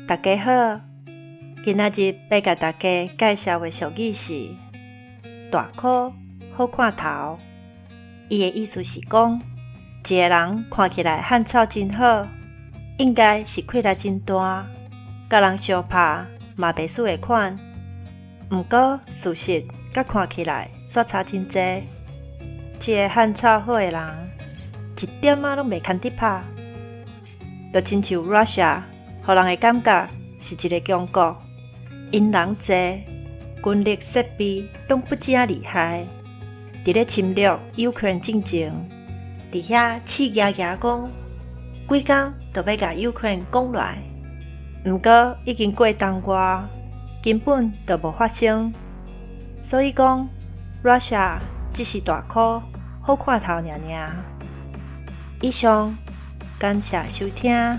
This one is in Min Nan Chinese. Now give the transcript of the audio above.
大家好，今仔日欲共大家介紹的俗語是“大箍好看頭”。伊的意思是講，一个人看起來漢草真好，應該是氣力真大，共人相拍嘛袂輸的款。毋過事實佮看起來煞差真濟。這个漢草好的人，一點仔攏袂牽得拍，就親像 Russia，予人的感覺是一个強國，𪜶人濟，軍力設備攏不正厲害。佇咧侵略烏克蘭進前，佇遐試牙牙講，幾工就欲共烏克蘭攻落來。毋過已經過冬外，根本就無發生。所以講，Russia 只是大箍好看頭爾爾。以上，感謝收聽。